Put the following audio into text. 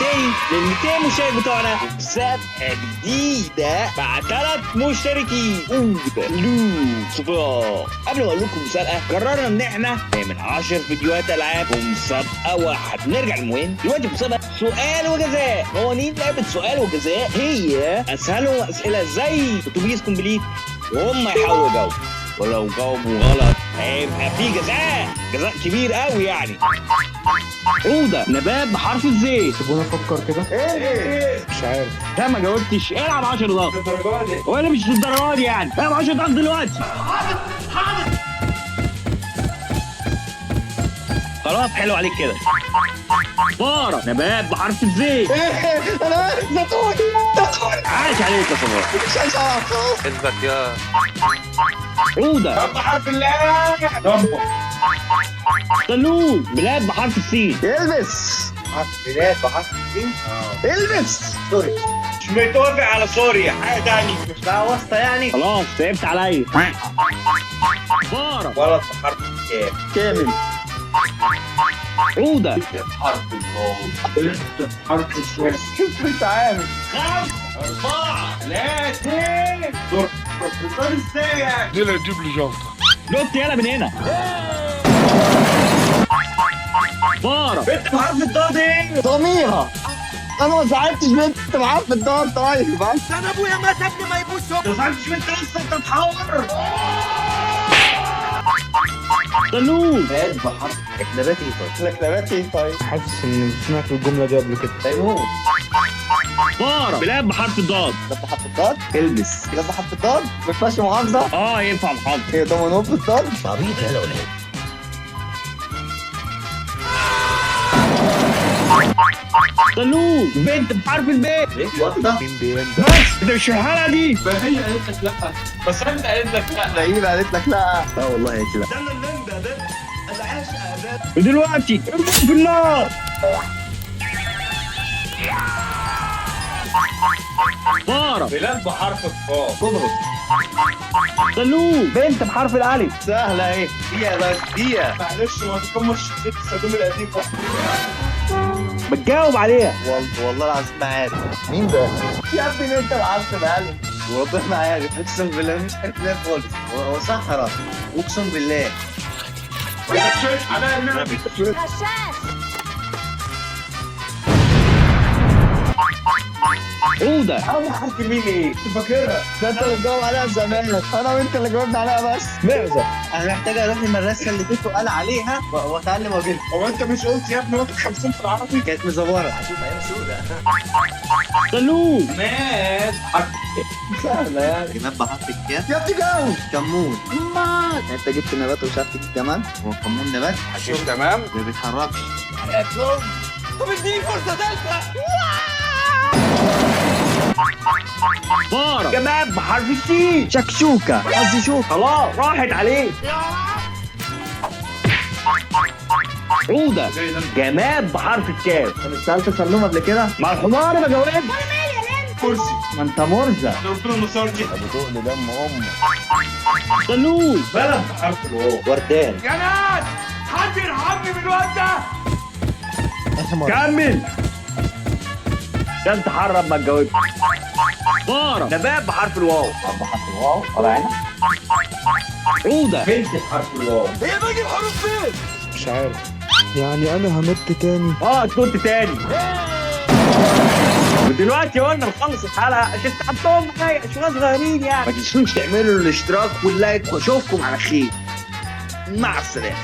تاني لل 200 مشترك بتوعنا، مسابقة جديدة مع 3 مشتركين أودا لو صفاء. قبل ما اقول لكم مسابقة، قررنا ان احنا نعمل 10 فيديوهات العاب ومسابقة واحد. نرجع للمهم دلوقتي، مسابقة سؤال وجزاء. قوانين لعبة سؤال وجزاء هي اسهلهم اسئلة زي اتوبيس complete، وهم يحاولوا يجاوبوا، ولو جاوبوا غلط هيبقى في جزاء، جزاء كبير قوي يعني. عودة، نبات بحرف الزين. سيبونا افكر كده. ايه؟ مش عارف. لا ما جاوبتش، العب 10 دقايق. للدرجة دي؟ ولا مش للدرجة دي يعني، العب 10 دقايق دلوقتي. حاضر حاضر. خلاص حلو عليك كده. فارة، نبات بحرف الزين. ايه انا زيتون زيتون. عاش عليك يا صباح. مش عايز اعرف خلاص. اثبت يا عودة، بحرف اللام. لمبة. سلوم، بلاد بحرف السين. البس. بلاد بحرف السين. البس. sorry. مش متوافق على سوريا، حاجة تانية. مش بقى واسطة يعني. خلاص تعبت عليا. فارة، ولد بحرف الكاف. كامل. عودة، بحرف الواو. حرف الشين. انت عامل 5 4 3 2. ازاي يعني؟ دي اللي تجيب لي جلطة. نط يلا من هنا. فارة، بنت بحرف الضاد ايه؟ ضميها. انا ما زعلتش بنت بحرف الضاد. طيب انا ابويا مات قبل ما يبوس. ما زعلتش بنت لسه، انت تحور. سلوم، نبات بحرف نبات ايه طيب؟ لك نبات ايه طيب؟ حاسس اني سمعت الجملة دي قبل كده. ليمون. فارة، بلاد بحرف الضاد. بلاد بحرف الضاد. البس. بلاد بحرف الضاد. ما ينفعش محافظة. اه ينفع محافظة. هي دمنهور بالضاد. عبيط يلا ولا ايه؟ سلوم، بنت بحرف الباء. بطة. مين بيندى؟ بس انت مش في الحلقة دي. ما هي قالت لك لا. بس انت قالت لك لا. لعيبة قالت لك لا. لا والله قالت لا. ودلوقتي ارموا في النار. فارة، بلاد بحرف القاف. قبرص. سلوم، بنت بحرف الالف. سهلة اهي. دقيقة بس دقيقة. معلش ما تكملش شخصية الصدوم القديمة. بتجاوب عليها. والله العظيم ما عارف. مين ده؟ يا ابني انت بحرف الالف. وربنا ما عارف، اقسم بالله مش عارف ليه خالص. هو صحراء اقسم بالله. على النبي. غشاش. عودة، اول حرف مين ايه؟ كنت فاكرها. ده انت اللي بتجاوب عليها زمان، انا وانت اللي جاوبنا عليها بس. معزة. انا محتاج اروح المدرسة اللي تيتو قال عليها واتعلم واجيبها. هو انت مش قلت يا ابني واخد 50 في العربي؟ كانت مزوره. هشوف ايام سودة. سلوم، مات حرف. سهلة يعني. جماد بحرف الكاف. يا ابني جاوب. كمون. ما انت جبت نبات ومش عارف تجيب جماد. هو كمون نبات؟ حشيش تمام. ما بيتحركش. طب اديني فرصة ثالثة. فارة، جماد بحرف السين. شكشوكة. قصدي شوكة. خلاص راحت عليك. عودة، جماد بحرف الكاف. انا سألت سلوم قبل كده. مع الحمار ما جاوبت. كرسي. ما انت مرزق. انا قلت له النصارى دي. ابو تقل دم امك. سلوم، بلد بحرف الواو. وردان. يا ناس حد يرحمني من الواد ده. كمل. ده انت حرب ما تجاوبش. فارة، نبات بحرف الواو. بحرف الواو. طبعا. عودة، بنت بحرف الواو. هي باقي الحروف فين؟ مش عارف يعني انا هنط تاني. اه تنط تاني. ودلوقتي قلنا نخلص الحلقة عشان تعبتهم معايا شوية صغيرين يعني. ما تنسوش تعملوا الاشتراك واللايك، واشوفكم على خير. مع السلامة.